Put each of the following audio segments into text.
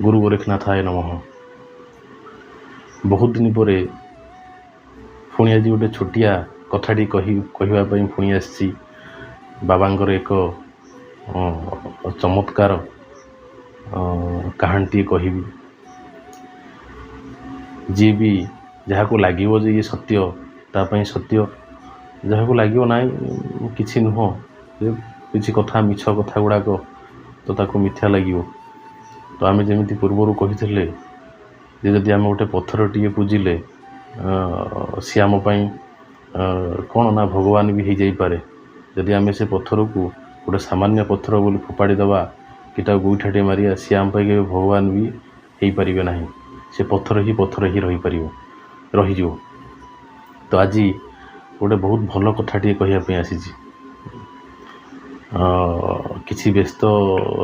ଗୁରୁ ଗୋରେଖନାଥାୟ ନମଃ। ବହୁତ ଦିନ ପରେ ପୁଣି ଆଜି ଗୋଟେ ଛୋଟିଆ କଥାଟି କହିବା ପାଇଁ ପୁଣି ଆସିଛି। ବାବାଙ୍କର ଏକ ଚମତ୍କାର କାହାଣୀଟିଏ କହିବି। ଯିଏ ବି ଯାହାକୁ ଲାଗିବ ଯେ ଇଏ ସତ୍ୟ, ତା ପାଇଁ ସତ୍ୟ, ଯାହାକୁ ଲାଗିବ ନାହିଁ କିଛି ନୁହଁ, କିଛି କଥା ମିଛ କଥା ଗୁଡ଼ାକ ତ ତାକୁ ମିଥ୍ୟା ଲାଗିବ। ତ ଆମେ ଯେମିତି ପୂର୍ବରୁ କହିଥିଲେ ଯେ ଯଦି ଆମେ ଗୋଟେ ପଥରଟିଏ ପୂଜିଲେ ସିଏ ଆମ ପାଇଁ କ'ଣ ନା ଭଗବାନ ବି ହେଇଯାଇପାରେ। ଯଦି ଆମେ ସେ ପଥରକୁ ଗୋଟେ ସାମାନ୍ୟ ପଥର ବୋଲି ଫୋପାଡ଼ି ଦେବା କି ତାକୁ ଗୋଇଠାଟିଏ ମାରିବା, ସିଏ ଆମ ପାଇଁ କେବେ ଭଗବାନ ବି ହେଇପାରିବେ ନାହିଁ। ସେ ପଥର ହିଁ ପଥର ହିଁ ରହିପାରିବ, ରହିଯିବ। ତ ଆଜି ଗୋଟେ ବହୁତ ଭଲ କଥାଟିଏ କହିବା ପାଇଁ ଆସିଛି। କିଛି ବ୍ୟସ୍ତ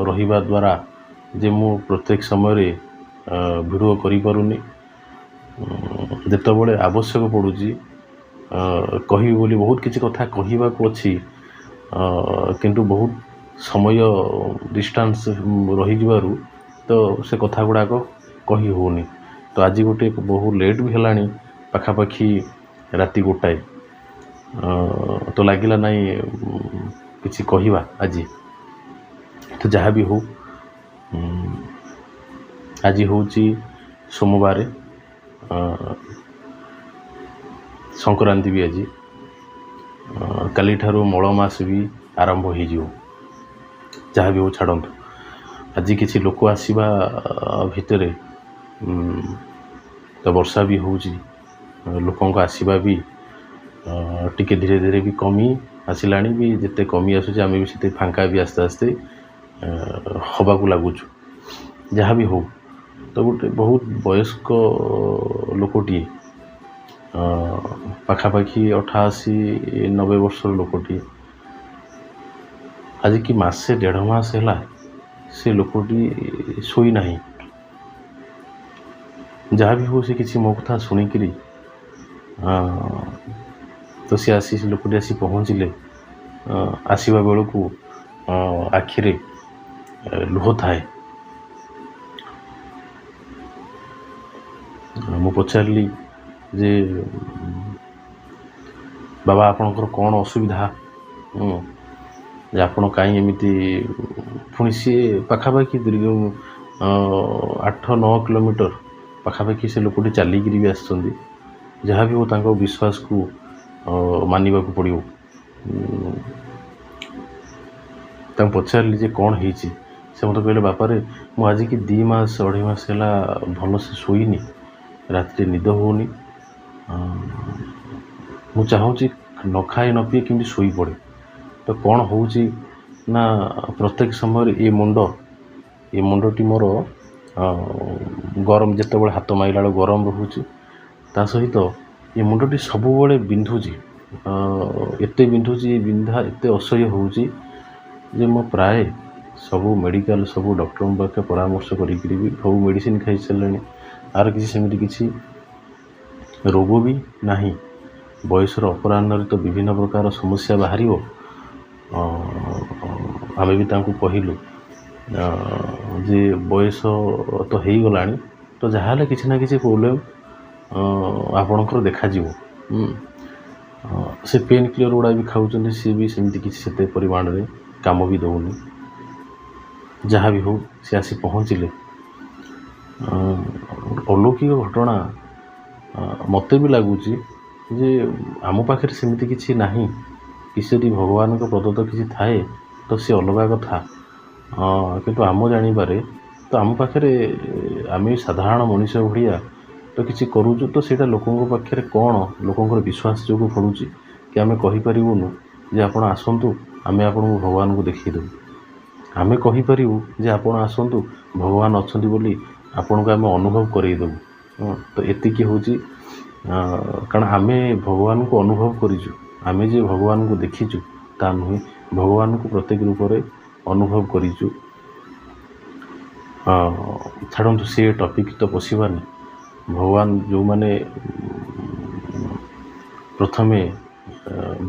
ରହିବା ଦ୍ୱାରା ଯେ ମୁଁ ପ୍ରତ୍ୟେକ ସମୟରେ ଭିଡ଼ିଓ କରିପାରୁନି। ଯେତେବେଳେ ଆବଶ୍ୟକ ପଡ଼ୁଛି କହିବି ବୋଲି ବହୁତ କିଛି କଥା କହିବାକୁ ଅଛି, କିନ୍ତୁ ବହୁତ ସମୟ ଡିଷ୍ଟାନ୍ସ ରହିଯିବାରୁ ତ ସେ କଥା ଗୁଡ଼ାକ କହି ହେଉନି। ତ ଆଜି ଗୋଟେ ବହୁ ଲେଟ୍ ବି ହେଲାଣି, ପାଖାପାଖି ରାତି 1। ତ ଲାଗିଲା ନାଇଁ କିଛି କହିବା ଆଜି। ତ ଯାହା ବି ହଉ, ଆଜି ହେଉଛି ସୋମବାର, ସଂକ୍ରାନ୍ତି ବି ଆଜି। କାଲିଠାରୁ ମଳ ମାସ ବି ଆରମ୍ଭ ହେଇଯିବ। ଯାହା ବି ହଉ ଛାଡ଼ନ୍ତୁ, ଆଜି କିଛି ଲୋକ ଆସିବା ଭିତରେ ତ ବର୍ଷା ବି ହେଉଛି, ଲୋକଙ୍କ ଆସିବା ବି ଟିକେ ଧୀରେ ଧୀରେ ବି କମି ଆସିଲାଣି ବି। ଯେତେ କମି ଆସୁଛି ଆମେ ବି ସେତେ ଫାଙ୍କା ବି ଆସ୍ତେ ଆସ୍ତେ ହେବାକୁ ଲାଗୁଛୁ। ଯାହା ବି ହଉ, ତ ଗୋଟେ ବହୁତ ବୟସ୍କ ଲୋକଟିଏ, ପାଖାପାଖି 88-90 ବର୍ଷର ଲୋକଟିଏ, ଆଜିକି ମାସେ ଦେଢ଼ ମାସ ହେଲା ସେ ଲୋକଟି ଶୋଇନାହିଁ। ଯାହା ବି ହଉ, ସେ କିଛି ମୋ କଥା ଶୁଣିକିରି ତ ସେ ଆସି, ସେ ଲୋକଟି ଆସି ପହଞ୍ଚିଲେ। ଆସିବା ବେଳକୁ ଆଖିରେ ଲୁହ ଥାଏ। ମୁଁ ପଚାରିଲି ଯେ ବାବା, ଆପଣଙ୍କର କ'ଣ ଅସୁବିଧା ଯେ ଆପଣ କାହିଁ ଏମିତି? ପୁଣି ସିଏ ପାଖାପାଖି ଦୀର୍ଘ 8-9 କିଲୋମିଟର ପାଖାପାଖି ସେ ଲୋକଟି ଚାଲିକିରି ବି ଆସିଛନ୍ତି। ଯାହା ବି ହଉ, ତାଙ୍କ ବିଶ୍ୱାସକୁ ମାନିବାକୁ ପଡ଼ିବ। ତାଙ୍କୁ ପଚାରିଲି ଯେ କ'ଣ ହେଇଛି? ସେ ମୋତେ କହିଲେ, ବାପାରେ, ମୁଁ ଆଜିକି 2 ମାସ ଅଢ଼େଇ ମାସ ହେଲା ଭଲସେ ଶୋଇନି, ରାତିରେ ନିଦ ହେଉନି। ମୁଁ ଚାହୁଁଛି ନ ଖାଇ ନ ପିଇ କେମିତି ଶୋଇପଡ଼େ। ତ କ'ଣ ହେଉଛି ନା ପ୍ରତ୍ୟେକ ସମୟରେ ଏ ମୁଣ୍ଡଟି ମୋର ଗରମ, ଯେତେବେଳେ ହାତ ମାରିଲା ବେଳକୁ ଗରମ ରହୁଛି। ତା ସହିତ ଏ ମୁଣ୍ଡଟି ସବୁବେଳେ ବିନ୍ଧୁଛି, ଏତେ ବିନ୍ଧୁଛି, ବିନ୍ଧା ଏତେ ଅସହ୍ୟ ହେଉଛି ଯେ ମୁଁ ପ୍ରାୟ ସବୁ ମେଡ଼ିକାଲ, ସବୁ ଡକ୍ଟରଙ୍କ ପାଖରେ ପରାମର୍ଶ କରିକିରି ବି ସବୁ ମେଡ଼ିସିନ ଖାଇସାରିଲେଣି। ଆର କିଛି ସେମିତି କିଛି ରୋଗ ବି ନାହିଁ। ବୟସର ଅପରାହ୍ନରେ ତ ବିଭିନ୍ନ ପ୍ରକାର ସମସ୍ୟା ବାହାରିବ। ଆମେ ବି ତାଙ୍କୁ କହିଲୁ ଯେ ବୟସ ତ ହେଇଗଲାଣି, ତ ଯାହାହେଲେ କିଛି ନା କିଛି ପ୍ରୋବ୍ଲେମ୍ ଆପଣଙ୍କର ଦେଖାଯିବ। ସେ ପେନ୍ କିଲର୍ ଗୁଡ଼ା ବି ଖାଉଛନ୍ତି, ସିଏ ବି ସେମିତି କିଛି ସେତେ ପରିମାଣରେ କାମ ବି ଦେଉନି। ଯାହା ବି ହଉ, ସେ ଆସି ପହଞ୍ଚିଲେ। ଅଲୌକିକ ଘଟଣା, ମୋତେ ବି ଲାଗୁଛି ଯେ ଆମ ପାଖରେ ସେମିତି କିଛି ନାହିଁ। କିଛି ଯଦି ଭଗବାନଙ୍କ ପ୍ରଦତ୍ତ କିଛି ଥାଏ ତ ସେ ଅଲଗା କଥା, କିନ୍ତୁ ଆମ ଜାଣିବାରେ ତ ଆମ ପାଖରେ, ଆମେ ସାଧାରଣ ମଣିଷ ଭଳିଆ ତ କିଛି କରୁଛୁ, ତ ସେଇଟା ଲୋକଙ୍କ ପାଖରେ କ'ଣ ଲୋକଙ୍କର ବିଶ୍ୱାସ ଯୋଗୁଁ ପଡ଼ୁଛି କି ଆମେ କହିପାରିବୁନୁ ଯେ ଆପଣ ଆସନ୍ତୁ, ଆମେ ଆପଣଙ୍କୁ ଭଗବାନଙ୍କୁ ଦେଖେଇଦେବୁ। ଆମେ କହିପାରିବୁ ଯେ ଆପଣ ଆସନ୍ତୁ, ଭଗବାନ ଅଛନ୍ତି ବୋଲି ଆପଣଙ୍କୁ ଆମେ ଅନୁଭବ କରେଇଦେବୁ। ତ ଏତିକି ହେଉଛି, କାରଣ ଆମେ ଭଗବାନଙ୍କୁ ଅନୁଭବ କରିଛୁ। ଆମେ ଯେ ଭଗବାନଙ୍କୁ ଦେଖିଛୁ ତା ନୁହେଁ, ଭଗବାନଙ୍କୁ ପ୍ରତ୍ୟେକ ରୂପରେ ଅନୁଭବ କରିଛୁ। ଛାଡ଼ନ୍ତୁ, ସେ ଟପିକ୍ ତ ପଶିବାନି। ଭଗବାନ ଯେଉଁମାନେ ପ୍ରଥମେ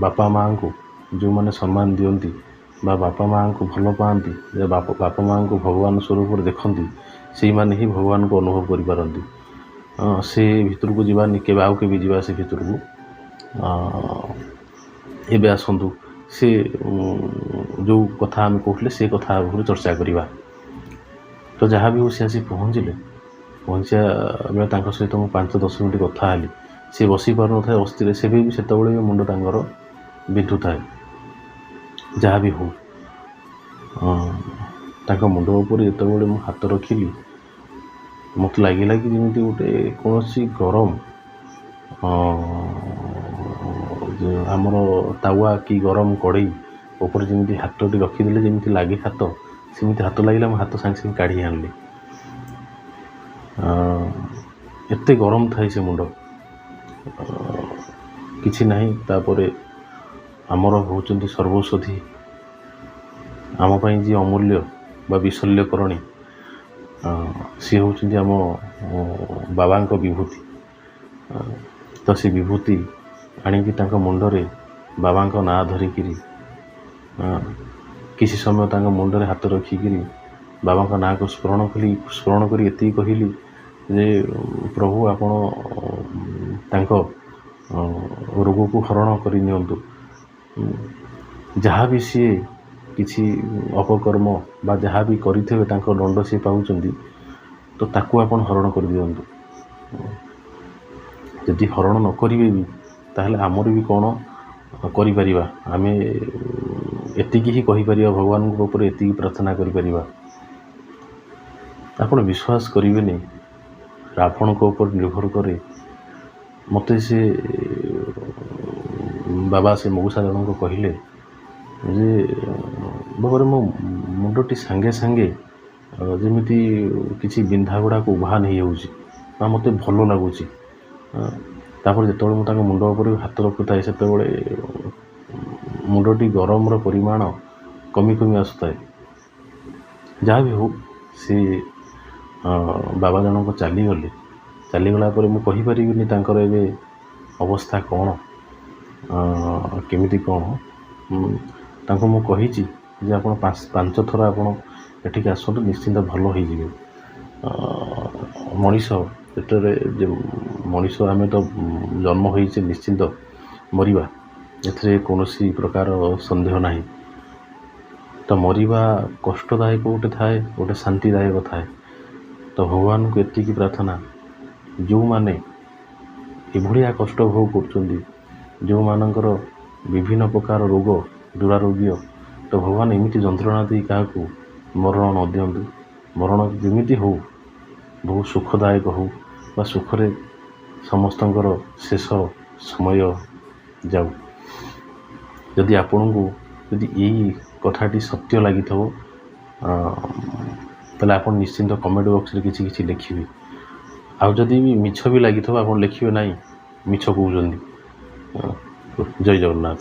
ବାପା ମାଆଙ୍କୁ ଯେଉଁମାନେ ସମ୍ମାନ ଦିଅନ୍ତି ବା ବାପା ମାଆଙ୍କୁ ଭଲ ପାଆନ୍ତି, ବାପା ମାଆଙ୍କୁ ଭଗବାନ ସ୍ୱରୂପରେ ଦେଖନ୍ତି, ସେଇମାନେ ହିଁ ଭଗବାନଙ୍କୁ ଅନୁଭବ କରିପାରନ୍ତି। ସେ ଭିତରକୁ ଯିବାନି କେବେ, ଆଉ କେବେ ଯିବା ସେ ଭିତରକୁ। ଏବେ ଆସନ୍ତୁ, ସେ ଯେଉଁ କଥା ଆମେ କହୁଥିଲେ, ସେ କଥା ଉପରେ ଚର୍ଚ୍ଚା କରିବା। ତ ଯାହା ବି ହଉ, ସେ ଆସି ପହଞ୍ଚିଲେ। ପହଞ୍ଚିବା ବେଳେ ତାଙ୍କ ସହିତ ମୁଁ 5-10 ମିନିଟ୍ କଥା ହେଲି। ସେ ବସି ପାରୁନଥାଏ, ବସିଥିଲେ। ସେ ବି ସେତେବେଳେ ବି ମୁଣ୍ଡ ତାଙ୍କର ବିନ୍ଧୁଥାଏ। ଯାହା ବି ହଉ, ତାଙ୍କ ମୁଣ୍ଡ ଉପରେ ଯେତେବେଳେ ମୁଁ ହାତ ରଖିଲି, ମୋତେ ଲାଗିଲା କି ଯେମିତି ଗୋଟେ କୌଣସି ଗରମ ଆମର ତାୱା କି ଗରମ କଡ଼େଇ ଉପରେ ଯେମିତି ହାତଟି ରଖିଦେଲେ ଯେମିତି ଲାଗେ ହାତ, ସେମିତି ହାତ ଲାଗିଲା। ମୁଁ ହାତ ସାଙ୍ଗେ ସାଙ୍ଗେ କାଢ଼ି ଆଣିଲି। ଏତେ ଗରମ ଥାଏ ସେ ମୁଣ୍ଡ। କିଛି ନାହିଁ, ତାପରେ ଆମର ହେଉଛନ୍ତି ସର୍ବୌଷଧି, ଆମ ପାଇଁ ଯିଏ ଅମୂଲ୍ୟ ବା ବିଶଲ୍ୟକରଣୀ, ସିଏ ହେଉଛନ୍ତି ଆମ ବାବାଙ୍କ ବିଭୂତି। ତ ସେ ବିଭୂତି ଆଣିକି ତାଙ୍କ ମୁଣ୍ଡରେ ବାବାଙ୍କ ନାଁ ଧରିକିରି କିଛି ସମୟ ତାଙ୍କ ମୁଣ୍ଡରେ ହାତ ରଖିକିରି ବାବାଙ୍କ ନାଁକୁ ସ୍ମରଣ କଲି। ସ୍ମରଣ କରି ଏତିକି କହିଲି ଯେ, ପ୍ରଭୁ, ଆପଣ ତାଙ୍କ ରୋଗକୁ ହରଣ କରି ନିଅନ୍ତୁ। ଯାହା ବି ସିଏ କିଛି ଅପକର୍ମ ବା ଯାହା ବି କରିଥିବେ, ତାଙ୍କ ଦଣ୍ଡ ସିଏ ପାଉଛନ୍ତି, ତ ତାକୁ ଆପଣ ହରଣ କରିଦିଅନ୍ତୁ। ଯଦି ହରଣ ନ କରିବେ ବି, ତାହେଲେ ଆମର ବି କ'ଣ କରିପାରିବା ଆମେ? ଏତିକି ହିଁ କହିପାରିବା, ଭଗବାନଙ୍କ ଉପରେ ଏତିକି ପ୍ରାର୍ଥନା କରିପାରିବା। ଆପଣ ବିଶ୍ୱାସ କରିବେନି, ଆପଣଙ୍କ ଉପରେ ନିର୍ଭର କରେ। ମୋତେ ସେ ବାବା, ସେ ମଉସା ଜଣଙ୍କ କହିଲେ ଯେ, ବାବାରେ, ମୋ ମୁଣ୍ଡଟି ସାଙ୍ଗେ ସାଙ୍ଗେ ଯେମିତି କିଛି ବିନ୍ଧା ଗୁଡ଼ାକ ଉଭାନ ହେଇଯାଉଛି ବା ମୋତେ ଭଲ ଲାଗୁଛି। ତାପରେ ଯେତେବେଳେ ମୁଁ ତାଙ୍କ ମୁଣ୍ଡ ଉପରେ ହାତ ରଖୁଥାଏ, ସେତେବେଳେ ମୁଣ୍ଡଟି ଗରମର ପରିମାଣ କମି କମି ଆସୁଥାଏ। ଯାହା ବି ହଉ, ସେ ବାବା ଜଣଙ୍କ ଚାଲିଗଲେ। ଚାଲିଗଲା ପରେ ମୁଁ କହିପାରିବିନି ତାଙ୍କର ଏବେ ଅବସ୍ଥା କ'ଣ, କେମିତି କ'ଣ। ତାଙ୍କୁ ମୁଁ କହିଛି ଯେ ଆପଣ ପାଞ୍ଚ ଥର ଆପଣ ଏଠିକି ଆସନ୍ତୁ, ନିଶ୍ଚିନ୍ତ ଭଲ ହେଇଯିବେ। ମଣିଷ ଯେତେବେଳେ ଯେ ମଣିଷ, ଆମେ ତ ଜନ୍ମ ହେଇଛେ, ନିଶ୍ଚିନ୍ତ ମରିବା, ଏଥିରେ କୌଣସି ପ୍ରକାର ସନ୍ଦେହ ନାହିଁ। ତ ମରିବା କଷ୍ଟଦାୟକ ଗୋଟେ ଥାଏ, ଗୋଟେ ଶାନ୍ତିଦାୟକ ଥାଏ। ତ ଭଗବାନଙ୍କୁ ଏତିକି ପ୍ରାର୍ଥନା, ଯେଉଁମାନେ ଏଭଳିଆ କଷ୍ଟ ଭୋଗ କରୁଛନ୍ତି, ଯେଉଁମାନଙ୍କର ବିଭିନ୍ନ ପ୍ରକାର ରୋଗ ଦୁରାରୋଗ୍ୟ, ତ ଭଗବାନ ଏମିତି ଯନ୍ତ୍ରଣା ଦେଇ କାହାକୁ ମରଣ ନ ଦିଅନ୍ତୁ। ମରଣ ଯେମିତି ହଉ, ବହୁତ ସୁଖଦାୟକ ହଉ ବା ସୁଖରେ ସମସ୍ତଙ୍କର ଶେଷ ସମୟ ଯାଉ। ଯଦି ଆପଣଙ୍କୁ ଯଦି ଏଇ କଥାଟି ସତ୍ୟ ଲାଗିଥିବ, ତାହେଲେ ଆପଣ ନିଶ୍ଚିନ୍ତ କମେଣ୍ଟ ବକ୍ସରେ କିଛି କିଛି ଲେଖିବେ। ଆଉ ଯଦି ବି ମିଛ ବି ଲାଗିଥିବ, ଆପଣ ଲେଖିବେ, ନାହିଁ, ମିଛ କହୁଛନ୍ତି। ଜୟ ଜଗନ୍ନାଥ।